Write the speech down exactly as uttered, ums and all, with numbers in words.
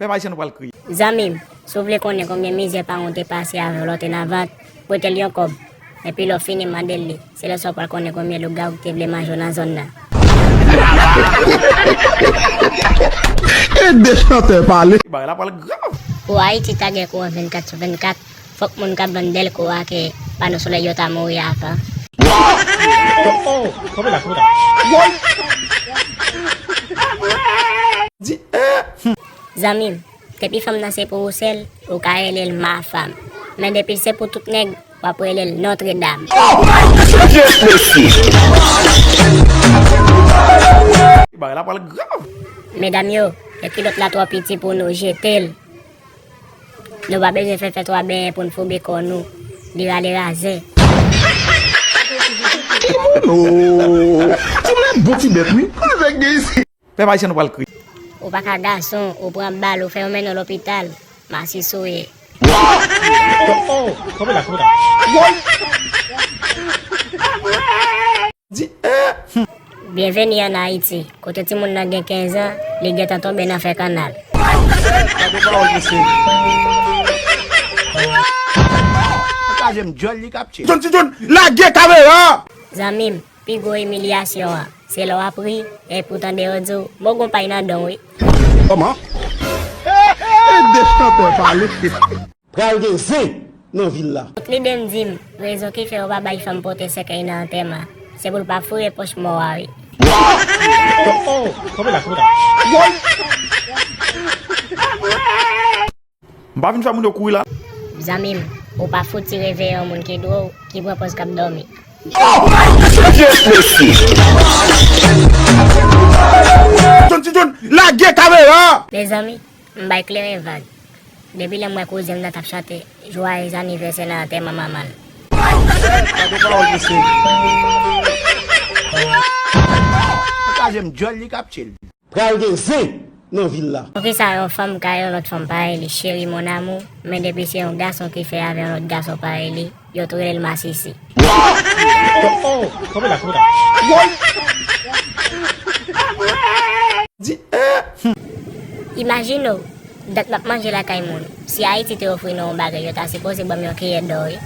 Pèp ayisyen, nou pral kriye. Zanmi m, si w vle konnen konbyen mizè paran w te pase avè w lè w te nan vant, prete l yon kòb. Epi lè w fini, mande l li. Se lè sa w pral konnen konbyen lougawou ki te vle manje w nan zòn nan. Ede chantè pale. Bagay la pral grav. Pou Ayiti ta gen kouran vennkat sou vennkat, fòk moun k ap vann dèlko a ke pano solèy yo ta mouri avan. Di, eh, hmm. Zanmi m, depi fanm nan se pou ou sèl, ou ka rele l ma femme. Men depi l se pou tout nèg, w ap rele l Notre Dame. Bagay la pral grav. Medam yo, e kilòt la twò piti pou nou, jete l. Nou pa bezwen fè fè twa benyen pou n foube kò nou. Li rale razè. Timoun o. Timoun bon ti bèt wi. Avèk gen isi. Pèp ayisyen, nou pral kriye. Ou pa ka gason, ou pran bal, ou fè yo mennen w lopital. Masisi w ye. Di, eh, hmm. Byenveni an Ayiti, kote timoun nan gen kenz an, li gentan tonbe nan fè kannal. Pataje m djòl li k ap tchil. John Ti John, lage kamera! Zanmi m, pi gwo imilyasyon an, se lè w ap ri, epi w tande yo di w, "Mo gon pay nan don wi." Kòman? Ede chantè pale. Pral gen zen nan vil la. Tout lide m di m, rezon ki fè yo pa bay fanm pote sèkèy nan antèman, se pou l pa foure pòch mò a wi. M pa vin fè moun yo kouri la. Zanmi m, ou pa fouti reveye yon moun ki dwo w, ki pran pòz k ap dòmi. John Ti John, lage kamera! Mezanmi, m bay kleren vag. Depi lè m wè kouzen m nan t ap chante Joyeux anniversaire nan antèman manman l. Pataje m djòl li k ap tchil. Pral gen zen nan vil la. Poukisa yon fanm ka yon lòt fanm parèy li cheri mon amour, men depi se yon gason ki fè avè yon lòt gason parèy li, yo tou rele l masisi. Di, eh, hmm. Imajine w, dat m ap manje lakay moun. Si Ayiti te ofri nou yon bagay, yo ta sipoze ban m yon kiyè dò wi.